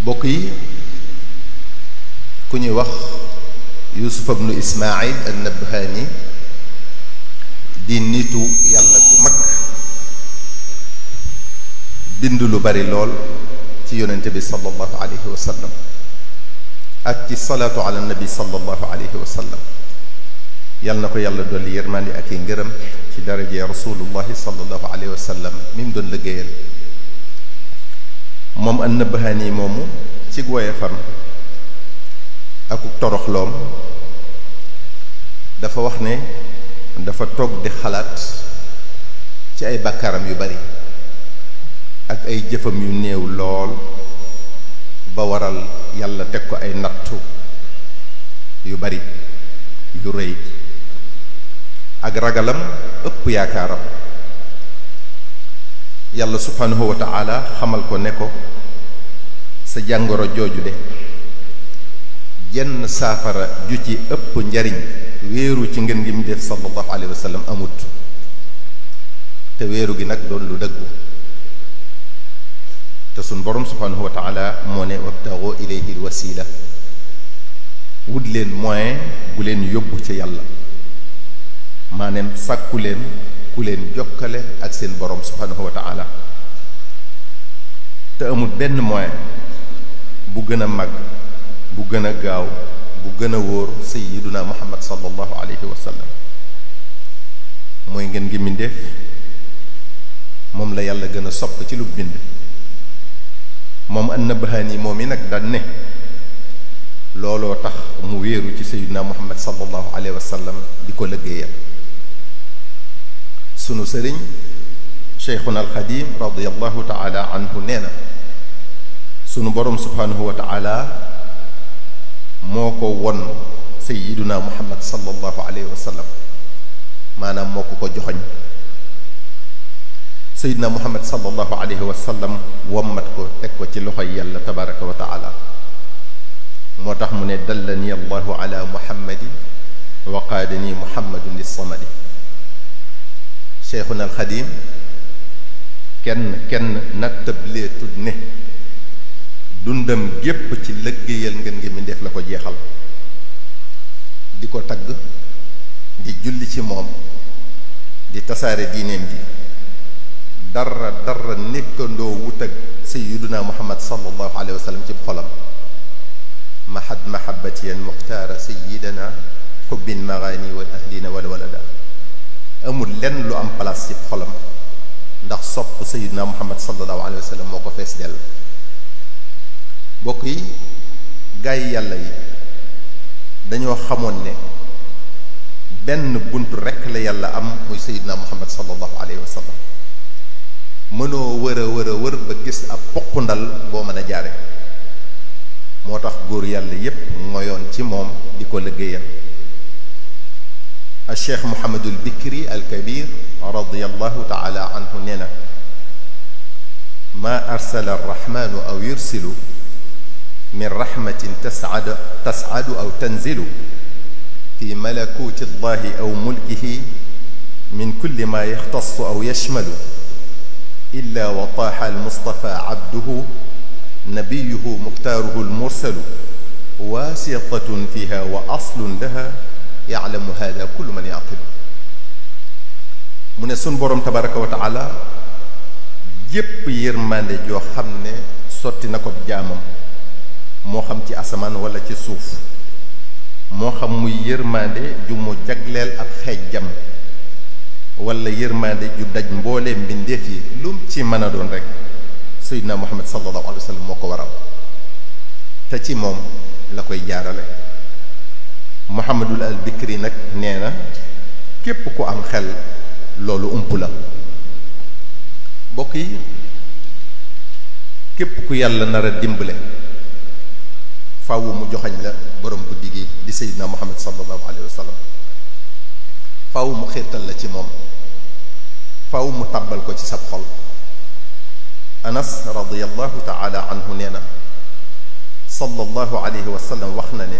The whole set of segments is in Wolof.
bokk yi ku ñuy wax Yusuf ibnu Ismaayil an-Nabhani di nitu yàlla gu mag bind lu bari lool ci yonente bi sallallahu alayhi wa sallam ak ci salaatu ala nabi sallallahu alayhi wa sallam yal na ko yàlla dolli yërmandi ak i ngërëm ci darajee rasulullahi sallallahu alayhi wa sallam mi mu doon liggéeyal moom an-Nabhani moomu ci woyefam ak toroxloom dafa wax ne dafa toog di xalaat ci ay bàkkaaram yu bari ak ay jëfam yu néew lool ba waral yàlla teg ko ay nattu yu bari yu rëy ak ragalam ëpp yaakaaram yàlla subhanahu wa ta'ala xamal ko ne ko sa jàngoro jooju de jenn saafara ju ci ëpp njariñ wéeru ci ngeen gi mu def sallallahu alayhi wa sallam amut te wéeru gi nag doon lu dëggu te suñ borom subhanahu wa ta'ala moo ne wabtagu ilayhi alwasila wut leen moyen bu leen yóbbu ci yàlla maanaam sàkku leen ku leen jokkale ak seen borom subhanahu wa ta'ala te amul benn moyen bu gën a mag bu gën a gaaw bu gën a wóor sayyiduna muhammad sallallahu alayhi wa sallam mooy ngeen ngi mindeef moom la yàlla gën a sopp ci lu bind moom an-Nabhani moom yi nag daan ne looloo tax mu wéeru ci sayyiduna muhammad sallallahu alayhi wa sallam di ko liggéeyal sunu sëriñ cheikhuna alxadim radiallahu taala anhu nee na sunu borom subhanahu wa taala moo ko won sayyiduna muhammad sallallahu alayhi wa sallam maanaam moo ko joxoñ sayyiduna muhammad sallallahu alayhi wa sallam wommat ko teg ko ci loxoy yàlla tabaraka wa taala moo tax mu ne dallani allahu ala muhammadin wa qaadani muhammadun lissamadi cheikhuna alxadim kenn nattablee tudd ne dundam gépp ci lëggéeyal ngeen ngi mi def la ko jeexal di ko tagg di julli ci moom di tasaare diineem ji dara nekkandoo wut ak sayyiduna muhammad sallallahu alayhi wa sallam ci xolam mahad mahabbatiyan muxtaara sayyidana xubbin magaani wal ahlina wala walada amul lenn lu am place ci xolam ndax sopp sayyidina muhammad sallallahu alayhi wa sallam moo ko fees dell bokk yi gaay yi yàlla yi dañoo xamoon ne benn bunt rekk la yàlla am muy sayyidina muhammad sallallahu alayhi wa sallam mënoo wër ba gis ab poqundal boo mën a jaare moo tax góor yàlla yépp ngoyoon ci moom di ko liggéeyal الشيخ محمد البكري الكبير رضي الله تعالى عنه نينا ما أرسل الرحمن أو يرسل من رحمة تسعد أو تنزل في ملكوت الله أو ملكه من كل ما يختص أو يشمل إلا وطاح المصطفى عبده نبيه مختاره المرسل واسطة فيها وأصل لها yaalamu hada kullu man yaqilu mu ne sun borom tabaraka wa taala jépp yërmande joo xam ne sotti na ko jaamam moo xam ci asamaan wala ci suuf moo xam muy yërmande ju mu jagleel ak xeejjam wala yërmande ju daj mbooleem mbindeef yi lum ci mën a doon rek sayyidina muhammad sallallahu alayhi wa sallam moo ko waral te ci moom la koy jaarale muhammadul al bikri nag nee na képp ku am xel loolu ump la bokk yi képp ku yàlla nar a dimbale faaw mu joxañ la borom guddi gi di sayyidina muhammad sallallahu alayhi wa sallam faaw mu xiirtal la ci moom faaw mu tàbbal ko ci sab xol anas radiyallahu taala anhu nee na sallallahu alayhi wa sallam wax na ne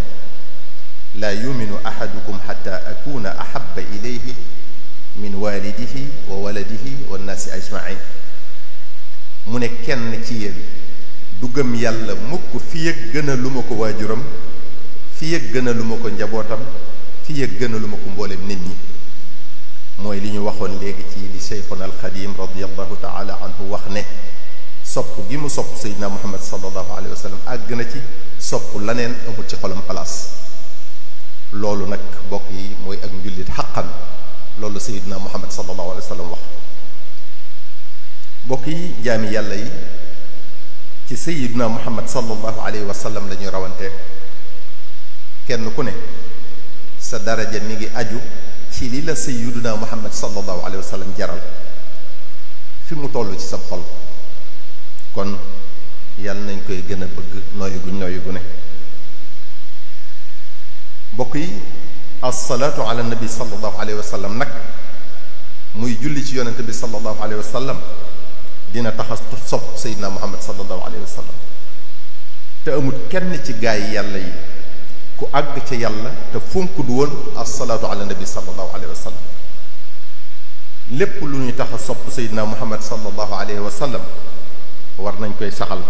laa yuminu ahadukum xata akuna ahaba ilayhi min walidihi wa waladihi wa nnaasi ajmain mu ne kenn ci yéen du gëm yàlla mukk fi ak gën a lu ma ko waajuram fi ak gën a lu ma ko njabootam fi ak gën a lu ma ko mboolem nit ñi mooy li ñu waxoon léegi ci li Cheikhuna al Xadim radiyallahu taala anhu wax ne sopp gi mu sopp Seydina Muhammad sallallahu alayhi wa sallam àgg na ci sopp laneen amul ci xolam place loolu nag bokk yi mooy ak njullit xaqan loolu Seydina Muhammad sallallahu alayhi wa sallam wax bokk yi jaami yàlla yi ci Seydina Muhammad sallallahu alayhi wa sallam la ñuy rawante kenn ku ne sa daraja mi ngi aju ci li la Seydina Muhammad sallallahu alayhi wa sallam jaral fi mu toll ci sa xol kon yàlla nañ koy gën a bëgg nooyu gu ne bokk yi assalaatu ala nabi sallallahu alayhi wa sallam nag muy julli ci yonente bi sallallahu alayhi wa sallam dina tax a sopp Seydina Muhammad sallallahu alayhi wa sallam te amul kenn ci gaay yi yàlla yi ku àgg ca yàlla te fonk du woon assalaatu ala nabi sallallahu alayhi wa sallam lépp lu ñuy tax a sopp Seydina Muhammad sallallahu alayhi wa sallam war nañ koy saxal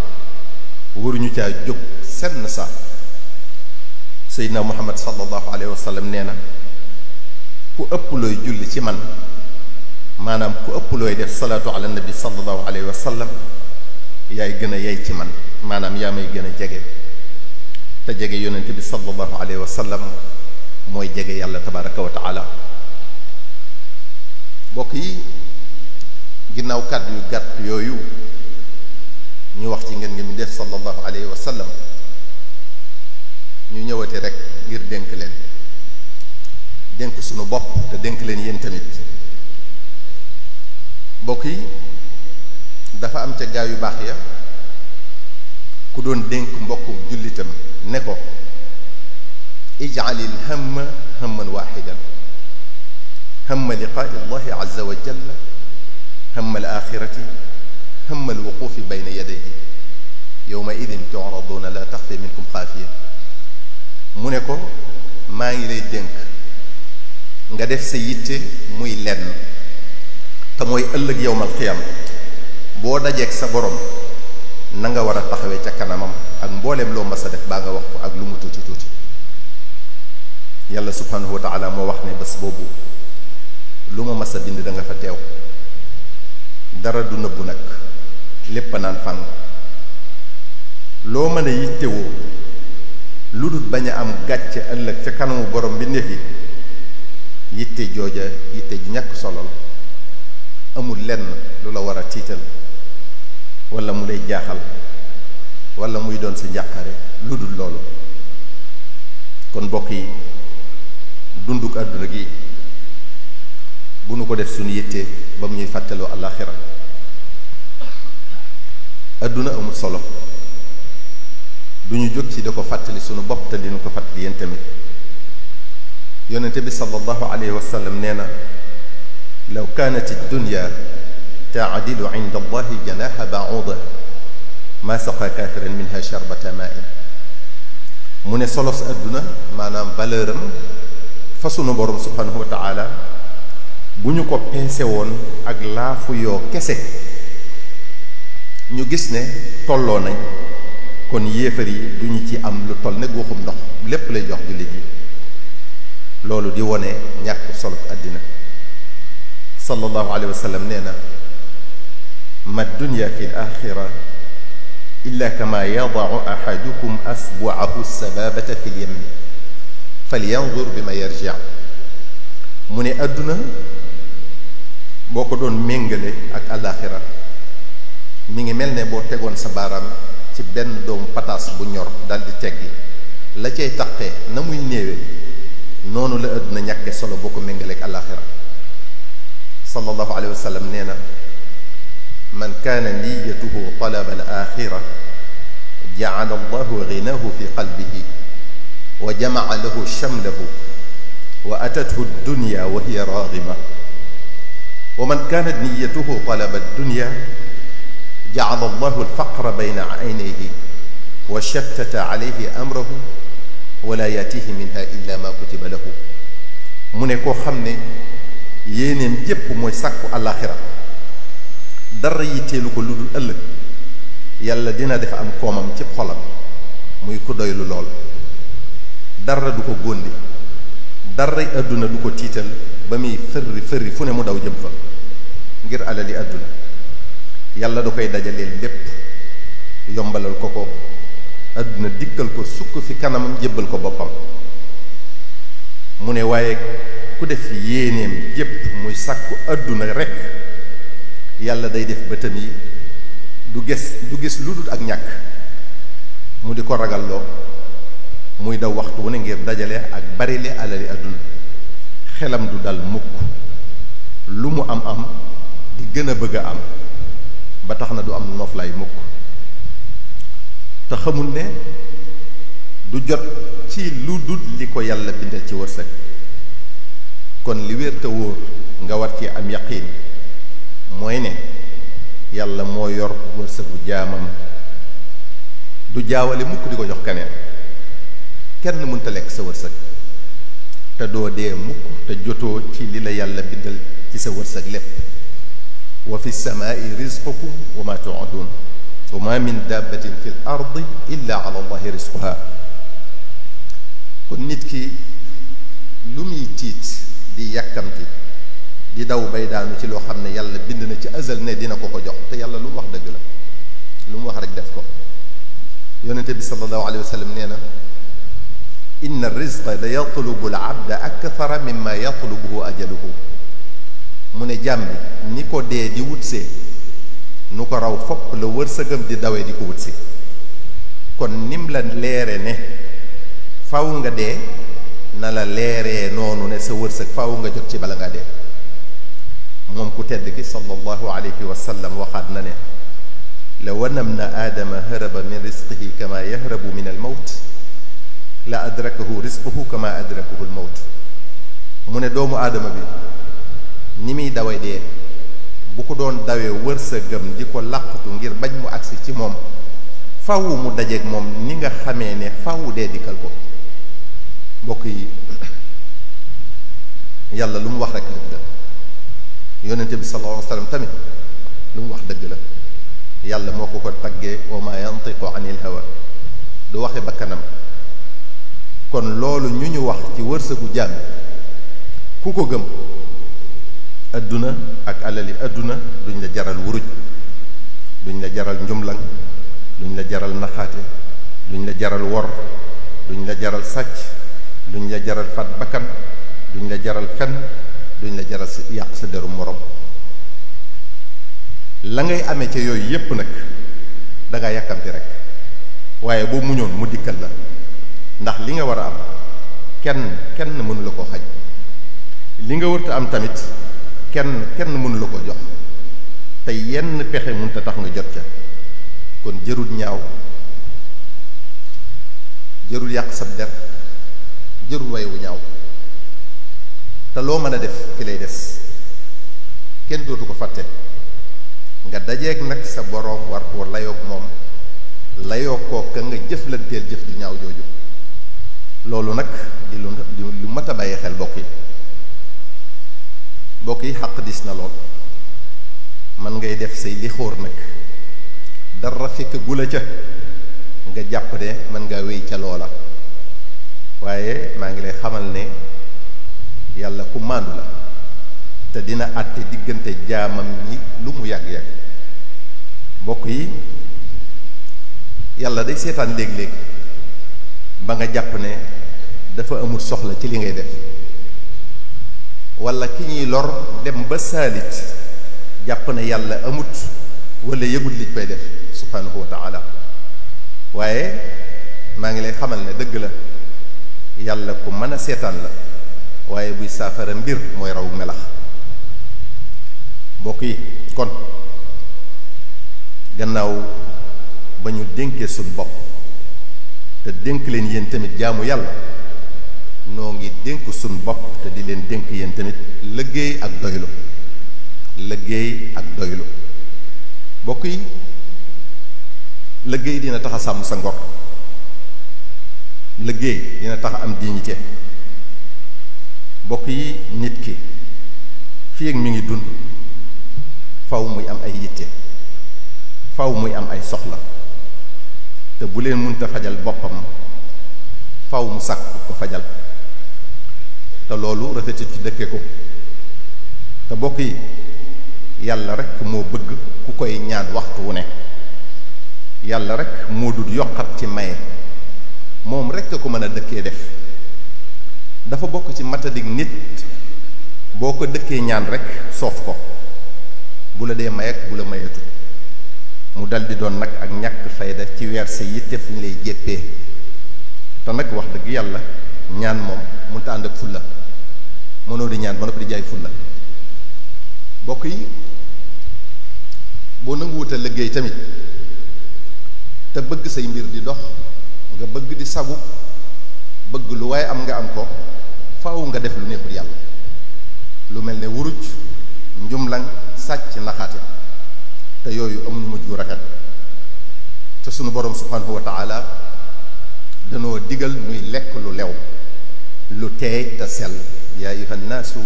waruñu caa jóg senn saa Seydina Muhammad sallallahu alayhi wa sallam nee na ku ëpp looy julli ci man maanaam ku ëpp looy def salaatu ala nabi sallallahu alayhi wa sallam yaay gën a yey ci man maanaam yaa may gën a jege te jege yonent bi sallallahu alayhi wa sallam mooy jege yàlla tabaraka wa taala bokk yi ginnaaw kàddu yu gàtt yooyu ñu wax ci ngeen ngi mi def sallallahu alayhi wa sallam ñu ñëwati rek ngir dénk leen dénk sunu bopp te dénk leen yéen tamit bokk yi dafa am ca gaa yu baax ya ku doon dénk mbokku jullitam ne ko ij'alil hamma hamman waaxidan hamma liqaa'i llahi azza wa jalla hamma al-aaxirati hamma al-wuquufi bayna yadayhi yawma idin tu'raduuna laa taxfa minkum xaafiya mu ne ko maa ngi lay dénk nga def sa yitte muy lenn te mooy ëllëg yawmal qiyaam boo dajeeg sa borom na nga war a taxawee ca kanamam ak mbooleem loo mas a def baa nga wax ko ak lu mu tuuti tuuti yàlla subhanahu wa taala moo wax ne bés boobu lu ma mas a bind da nga fa teew dara du nëbbu nag lépp a naan fàng loo mën a yittewoo lu dul bañ a am gàcce ëllëg ca kanamu borom bi neef yi yitte jooja yitte ji ñàkk solo la amul lenn lu la war a tiital wala mu lay jaaxal wala muy doon sa njàqare lu dul loolu kon mbokk yi dunduk àdduna gi bu nu ko def suñu yitte ba mu ñuy fàttaloo àllaaxira àdduna amul solo du ñu jóg ci da ko fàttali sunu bopp te dinu ko fàttali yéen tamit yonente bi sallallahu alayhi wa sallam nee na law kaanat ad-dunya taadilu inda allahi janaha ba'uda ma saqa kaafiran minha sharbata ma'in mu ne solos àdduna maanaam valeur am fa sunu borom subhanahu wa taala bu ñu ko peese woon ak laafu yoo kese ñu gis ne tolloo nañ kon yéefar yi du ñu ci am lu toll ne guuxum ndox lépp lay jox jullit yi loolu di wone ñàkk solo àddina sallallahu alayhi wa sallam nee na ma dunya fi al-axira illa kama yadau ahadukum asbuahu sababata fi lyemmi falyanzur bi ma yarji mu ne àdduna boo ko doon méngale ak àllaaxira mi ngi mel ne boo tegoon sa baaraam ci benn doomu pataas bu ñor daldi teggi la cay taqee na muy néewee noonu la àdduna ñàkke solo boo ko méngaleek àllaaxira sallallahu alayhi wa sallam nee na man kaana niyatuhu talaba al axira jacala allahu ginaahu fi qalbihi wa jamaca lahu shamlahu wa atathu dunya wa hiya raagima wa man kaanat niyatuhu talaba dunya jacala allahu alfaqra bayna aynayhi wa shattata alayhi amrahu wala yaatihi minha illa ma kutiba lahu mu ne koo xam ne yéeneen jépp mooy sàkku àllaaxira dara yitteelu ko lu dul ëllëg yàlla dina def am koomam ci xolam muy ku doylu lool dara du ko góndi dara àdduna du ko tiital ba muy fërri fu ne mu daw jëm fa ngir alali àdduna yàlla da koy dajaleel lépp yombalal ko àdduna dikkal ko sukk fi kanamam jébbal ko boppam mu ne waaye ku def yéeneem jépp muy sàkku àdduna rekk yàlla day def bëtam yi du gis lu dul ak ñàkk mu di ko ragalloo muy daw waxtu wu ne ngir dajale ak barile alali àdduna xelam du dal mukk lu mu am di gën a bëgg a am ba tax na du am noflaay mukk te xamul ne du jot ci lu dul li ko yàlla bindal ci wërsëg kon li wér te wóor nga war ci am yaqiin mooy ne yàlla moo yor wërsëgu jaamam du jaawale mukk di ko jox keneen kenn mënta lekk sa wërsëg te doo dee mukk te jotoo ci li la yàlla bindal ci sa wërsëg lépp wa fi samaai rizqukum wa ma tu'adun wa ma min dabbatin fi l ardi illa ala allahi rizquha kon nit ki lu muy tiit di yàkkamti di daw bay daanu ci loo xam ne yàlla bind na ci azal ne dina ko jox te yàlla lu mu wax dëgg la lu mu wax rek def ko yonente bi sallallahu alayhi wa sallam nee na inna rizqa la yatlubu al abda akthara mimma yatlubuhu ajaluhu mu ne jàmm bi ni ko dee di wutsee nu ko raw fopp la wërsëgam di dawee di ko wutsi kon nim la leere ne faw nga dee na la leeree noonu ne sa wërsëg faw nga jot ci bala nga dee moom ku tedd ki sallallahu alayhi wa sallam waxaat na ne law anna ibna aadama haraba min rizqihi kama yahrabu min al mawt la adrakahu rizquhu kama adrakahu al mawt mu ne doomu aadama bi ni muy dawe dee bu ko doon dawee wërsëgam di ko làqatu ngir bañ mu agsi ci moom faw mu dajeeg moom ni nga xamee ne faw dee dikkal ko mbokk yi yàlla lu mu wax rek dëgg la yonente bi sallallahu alayhi wa sallam tamit lu mu wax dëgg la yàlla moo ko taggee wa ma yantiqu anil hawa du waxe bakkanam kon loolu ñu wax ci wërsëgu jaam ku ko gëm adduna ak alali adduna duñ la jaral wuruj duñ la jaral njumlang duñ la jaral naxaate duñ la jaral wor duñ la jaral sàcc duñ la jaral faat bakkan duñ la jaral fen duñ la jaral yàq sa deru morom la ngay amee ca yooyu yépp nag danga yàkkamti rek waaye boo muñoon mu dikkal la ndax li nga war a am kenn mënu la ko xaj li nga wërta am tamit kenn mënu la ko jox te yenn pexe mënta tax nga jot ca kon jërul ñaaw jërul yàq sab der jërul way wu ñaaw te loo mën a def fi lay des kenn dootu ko fàtte nga dajeeg nag sa boroom war koo layoog moom layoo koo ka nga jëflanteel jëf ju ñaaw jooju loolu nag di lu mat a bàyyi xel bokk yi xaq dis na lool man ngay def say li xóor nag dara fekk gula ca nga jàpp ne mën ngaa wéy ca loola waaye maa ngi lay xamal ne yàlla ku màndu la te dina àtte diggante jaamam ñi lu mu yàgg-yàgg bokk yi yàlla day seetaan léeg-léeg ba nga jàpp ne dafa amul soxla ci li ngay def walla ki ñuy lor dem ba saalit jàpp ne yàlla amut walla yëgut li koy def subhanahu wa taala waaye maa ngi lay xamal ne dëgg la yàlla ku mën a seetaan la waaye buy saafara mbir mooy raw melax bokk yi kon gannaaw ba ñu dénkee suñ bopp te dénk leen yéen tamit jaamu yàlla noo ngi dénk suñ bopp te di leen dénk yéen tamit liggéey ak doylu bokk yi liggéey dina tax a sàmm sa ngor liggéey dina tax a am dignité bokk yi nit ki fii ak mi ngi dund faw muy am ay yitte faw muy am ay soxla te bu leen munta fajal boppam faw mu sàkku ko fajal te loolu rafetit ci dëkke ko te bokk yi yàlla rekk moo bëgg ku koy ñaan waxtu wu ne yàlla rekk moo dul yokkat ci maye moom rekk ko mën a dëkkee def dafa bokk ci matadik nit boo ko dëkkee ñaan rekk soof ko bu la dee mayek bu la mayetu mu dal di doon nag ak ñàkk fayda ci weer sa yitte fu ñu lay jéppee te nag wax dëgg yàlla ñaan moom mënta ànd ak fulla mënoo di ñaan ba noppi di jaay fulla bokk yi boo nangu wutal liggéey tamit te bëgg say mbir di dox nga bëgg di sagu bëgg lu waaye am nga am ko faaw nga def lu neexul yàlla lu mel ne wuruj njumlang sàcc naxaate te yooyu amuñu mujj gu rafet te sunu borom subhanahu wa taala danoo digal muy lekk lu lew lu teey te sell yaa ayuha nnaasu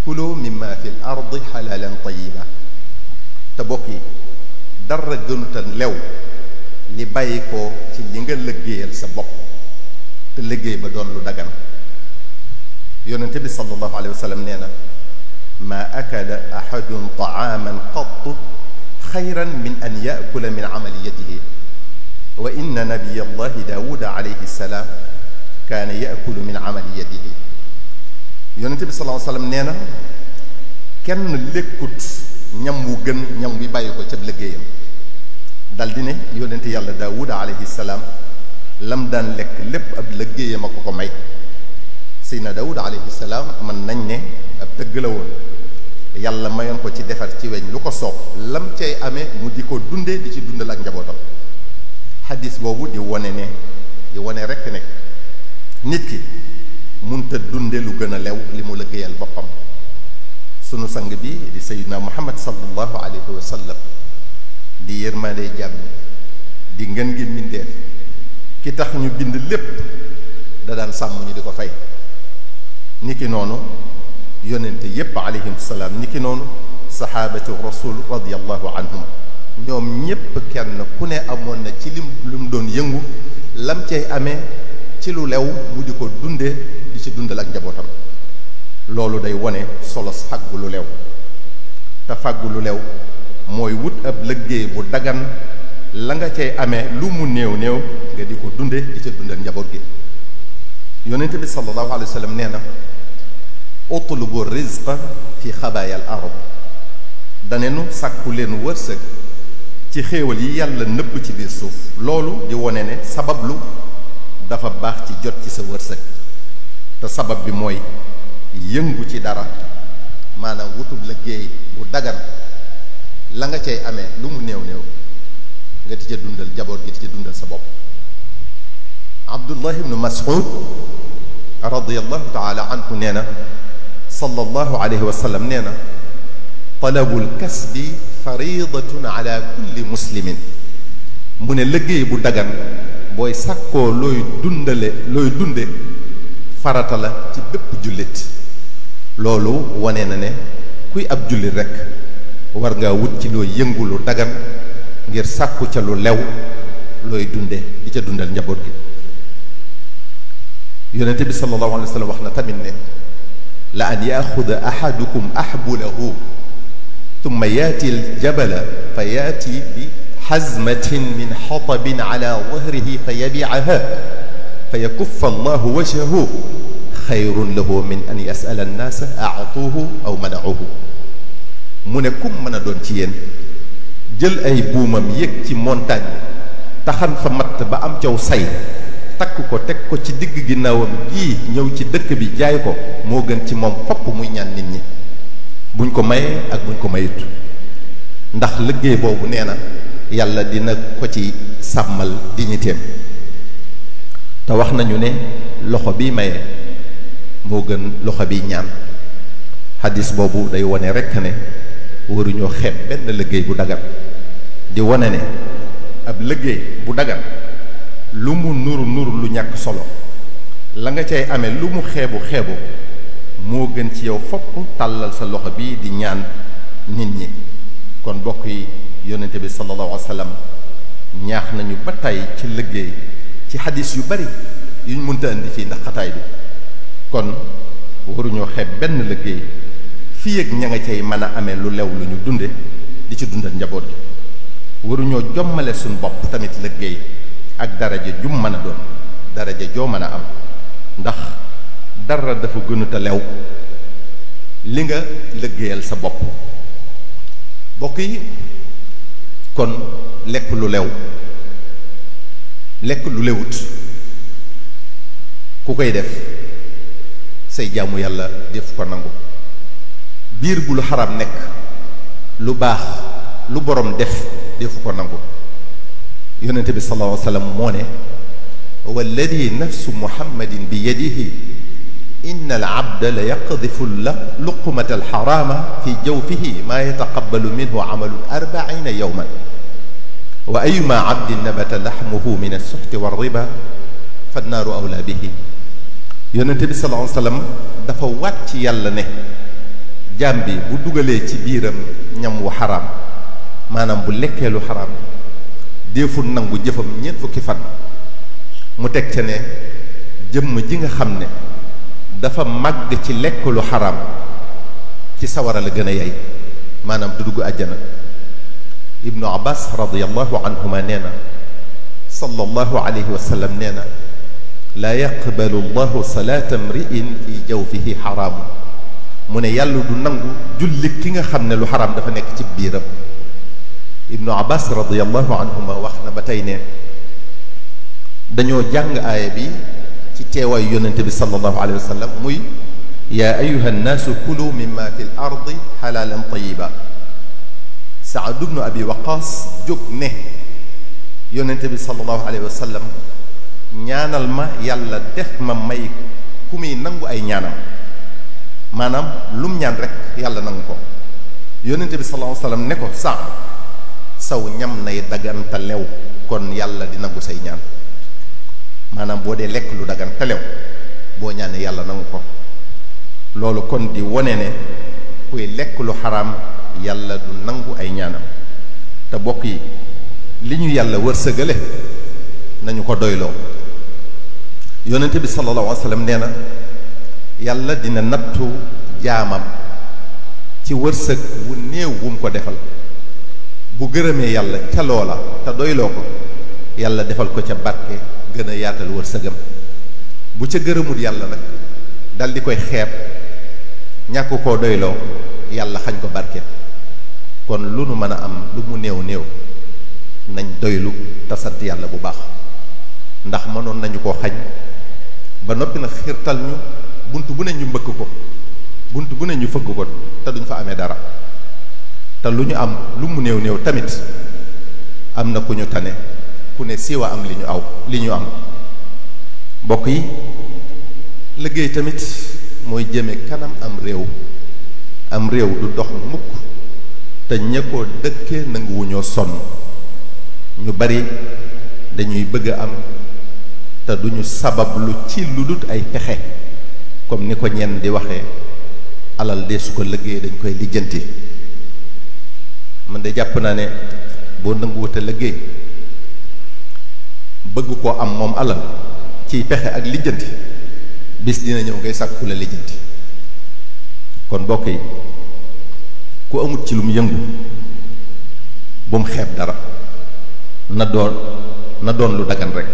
kulu mimma fi l ardi xalaalan tayiba te bokk yi dara gënuta lew li bàyyi ko ci li nga liggéeyal sa bopp te liggéey ba doon lu dagan yonente bi sallallahu alayhi wa sallam nee na maa akala ahadun taaman qattu xayran min an yaakula min amali yadihi wa inna nabiya allahi daawuda alayhi salaam kaana yaakulu min amali yadihi yonente bi sallallahu alayhi wa sallam nee na kenn lekkut ñam wu gën ñam wi bàyyi ko ca liggéeyam dal di ne yonente yàlla daawuda alayhi salaam lam daan lekk lépp ab liggéeyam a ko may Seydina Daawuda alayhi salaam mën nañ ne ab tëgg la woon yàlla mayoon ko ci defar ci weñ lu ko soob lam cay amee mu di ko dunde di ci dundal ak njabootam xadis boobu di wane rekk ne nit ki munta dunde lu gën a lew li mu liggéeyal boppam sunu sang bi di Seydina Muhammad sallallahu alayhi wa sallam di yërmande jàmm di ngën gi mbindeef ki tax ñu bind lépp da daan sàmm ñu di ko fay niki noonu yonente yépp alayhim salaam niki noonu saxaabatu rasul radiallahu anhum ñoom ñépp kenn ku ne amoon na ci lu mu doon yëngu lam cay amee ci lu lew mu di ko dunde di ci dundal ak njabootam loolu day wone solo fàggu lu lew te fàggu lu lew mooy wut ab liggéey bu dagan la nga cay amee lu mu néew néew nga di ko dunde di ca dundal njaboot gi yonente bi sallallahu alayhi wa sallam nee na utlubu rizqa fi xabaaya al ard danenu sàkku leen wërsëg ci xéewal yi yàlla nëbb ci biir suuf loolu di wone ne sabablu dafa baax ci jot ci sa wërsëg te sabab bi mooy yëngu ci dara maanaam wutub liggéey bu dagan la nga cay amee lu mu néew néew nga di ca dundal jaboot gi di ca dundal sa bopp Abdullah ibnu Mas'ud radiyallahu taala anhu nee na sallallahu alayhi wa sallam nee na talabul kasbi faridatun ala kulli muslimin mu ne liggéey bu dagan booy sàkkoo looy dunde farata la ci bépp jullit loolu wane na ne kuy ab jullit rekk war ngaa wut ci looy yëngu lu dagan ngir sàkku ca lu lew looy dunde di ca dundal njaboot gi yonente bi sallallahu alayhi wa sallam wax na tamit ne la an yaxuda ahadukum ahbulahu tumma yaati aljabala fa yaati bi xazmatin min xatabin ala dahrihi fa yabicaha fa yakuffa allahu wajhahu xayrun lahu min an yasala annaasa aatuuhu aw manacuhu mu ne kum mën a doon ci yéen jël ay buumam yéeg ci montagne taxan fa matt ba am caw say takk ko teg ko ci digg ginnaawam gii ñëw ci dëkk bi jaay ko moo gën ci moom fopp muy ñaan nit ñi buñ ko mayee ak buñ ko mayut ndax liggéey boobu nee na yàlla dina ko ci sàmmal dignitéem te wax nañu ne loxo bi maye moo gën loxo bi ñaan xadis boobu day wone rekk ne waruñoo xeeb benn liggéey bu dagan di wone ne ab liggéey bu dagan lu mu nuru lu ñàkk solo la nga cay amee lu mu xeebu moo gën ci yow fopp tàllal sa loxo bi di ñaan nit ñi kon bokk yi yonente bi sallallahu alayhi wa sallam ñaax nañu ba tey ci liggéey ci xadis yu bari yuñ mënta indi fii ndax xataay bi kon waruñoo xeeb benn liggéey fii ak ña nga cay mën a amee lu lew lu ñu dunde di ci dundal njaboot gi waruñoo jommale suñ bopp tamit liggéey ak daraja jum mën a doon daraja joo mën a am ndax dara dafa gënuta lew li nga liggéeyal sa bopp bokk yi kon lekk lu lew lekk lu lewut ku koy def say jaamu yàlla def ko nangu biir bu lu xaram nekk lu baax lu borom def defu ko nangu yonente bi sallallahu alayhi wa sallam moo ne walladi nafsu muhammadin bi yadihi inna al abda la yaqdifu luqmata alxarama fi jawfihi maa yataqabbalu minhu amalu 40 yawman wa ayuma abdin nabata laxmuhu min alsuxti walriba fannaaru awlaa bihi yonente bi sallallahu alayhi wa sallam dafa waat ci yàlla ne jaam bi bu dugalee ci biiram ñam wu xaraam maanaam bu lekkee lu xaraam deeful nangu jëfam ñeent fukki fan mu teg ca ne jëmm ji nga xam ne dafa màgg ci lekk lu xaraam ci sawara la gën a yey maanaam du dugg àjjana ibnu abbas radiallahu anhuma nee na sallallahu alayhi wa sallam nee na laa yaqbalu llahu salaata mri'in fi jawfihi xaraamu mu ne yàlla du nangu julli ki nga xam ne lu xaraam dafa nekk ci biiram ibnu abbas radiallahu anhuma wax na ba tey ne dañoo jàng aaya bi ci teewaay yonente bi sallallahu alayhi wa sallam muy yaa ayuha nnaasu kulu mimma fi l ardi xalaalan tayiba saad ibnu abi waqaas jóg ne yonente bi sallallahu alayhi wa sallam ñaanal ma yàlla def ma may ku muy nangu ay ñaanam maanaam lum ñaan rek yàlla nangu ko yonente bi sallallahu alayhi wa sallam ne ko saad saw ñam nay daganta lew kon yàlla di nangu say ñaan maanaam boo dee lekk lu dagan te lew boo ñaanee yàlla nangu ko loolu kon di wone ne kuy lekk lu xaraam yàlla du nangu ay ñaanam te bokk yi li ñu yàlla wërsëgale nañu ko doyloo yonente bi sallallahu alayhi wa sallam nee na yàlla dina nattu jaamam ci wërsëg wu néew wu mu ko defal bu gërëmee yàlla ca loola te doyloo ko yàlla defal ko ca barke gën a yaatal wërsëgam bu ca gërëmul yàlla nag dal di koy xeeb ñàkk koo doyloo yàlla xañ ko barke kon lu nu mën a am lu mu néew néew nañ doylu te sant yàlla bu baax ndax mënoon nañu koo xañ ba noppi nag xiirtal ñu bunt bu ne ñu mbëkk ko bunt bu ne ñu fëgg ko te duñ fa amee dara te lu ñu am lu mu néew néew tamit am na ku ñu tane ku ne siiwa am li ñu am mbokk yi liggéey tamit mooy jëme kanam am réew du dox mukk te ña ko dëkke nanguwuñoo sonn ñu bari dañuy bëgg a am te duñu sabablu ci lu dut ay pexe comme ni ko ñenn di waxee alal de su ko liggéey dañ koy lijjanti man de jàpp naa ne boo nanguwut a liggéey bëgg koo am moom alal ciy pexe ak lijjanti bis dina ñëw ngay sàkku la lijjanti kon mbokk yi ku amut ci lu mu yëngu bu mu xeeb dara na doon lu dagan rek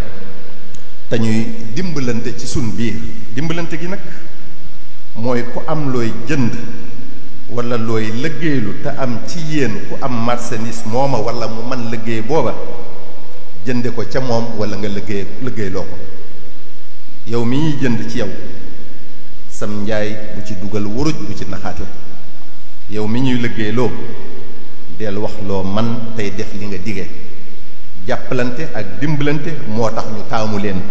te ñuy dimbalante ci sun biir dimbalante gi nag mooy ku am looy jënd wala looy liggéeylu te am ci yéen ku am marchandise mooma wala mu man liggéey booba jënde ko ca moom wala nga liggéeyloo ko yow mi ñuy jënd ci yow sam njaay bu ci dugal wuruj bu ci naxaate yow mi ñuy liggéeyloo del wax loo man tey def li nga dige jàppalante ak dimbalante moo tax ñu taamu leen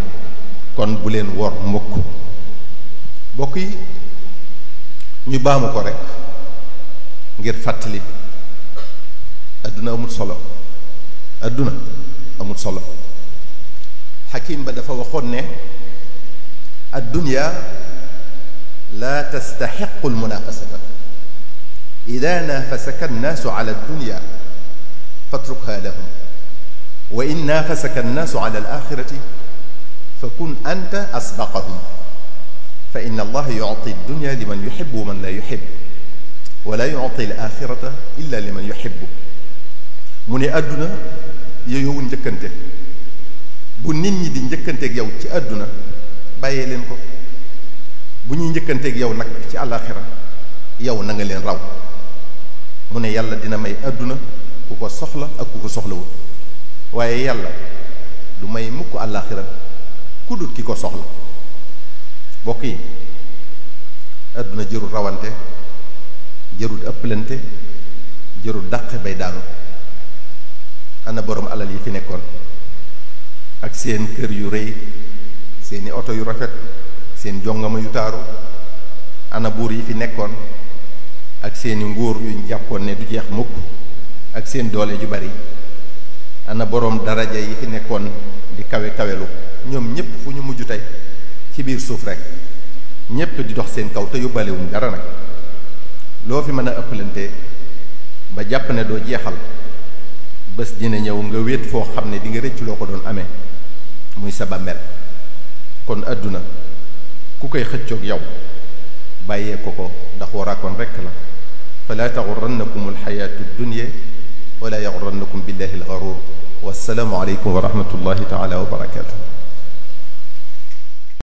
kon bu leen wor mukk bokk yi ñu baamu ko rek ngir fàttali adduna amul solo xakim ba dafa waxoon ne addunya la tastaxiqu almunafasata ida nafasaka annaasu ala addunya fatrukha lahum wa in naafasaka annaasu ala al-axirati fa kun anta asbaqahum fa inna allaha yu'ti ad-dunya liman yuhibbu wa man la yuhibbu wa la yu'ti al-axirata illa liman yuhibbu mu ne àdduna yooyu njëkkante bu nit ñi di njëkkanteeg yow ci àdduna bàyyee leen ko bu ñuy njëkkanteeg yow nag ci àllaaxira yow na nga leen raw mu ne yàlla dina may àdduna ku ko soxla ak ku ko soxlawul waaye yàlla du may mukk àllaaxira ku dut ki ko soxla bokk yi àdduna jërul rawante jërul ëpplante jërul dàq bay daanu ana borom alal yi fi nekkoon ak seen kër yu rëy seeni oto yu rafet seen jongama yu taaru ana buur yi fi nekkoon ak seeni nguur yuñ jàppoon ne du jeex mukk ak seen doole ju bari ana borom daraja yi fi nekkoon di kawe kawelu ñoom ñépp fu ñu mujj tey ci biir suuf rek ñépp di dox seen kaw te yóbbalewuñ dara nag loo fi mën a ëppalante ba jàpp ne doo jeexal bés dina ñëw nga wéet foo xam ne di nga rëcc loo ko doon amee muy sa bàmmeel kon àdduna ku koy xëccoog yow bàyyee ko ndax waraakoon rekk la fala taxurrannakum alxayaatu dunya wala yaxurrannakum billahi alxaruur wassalaamu aleykum wa rahmatullahi taala wa barakaatu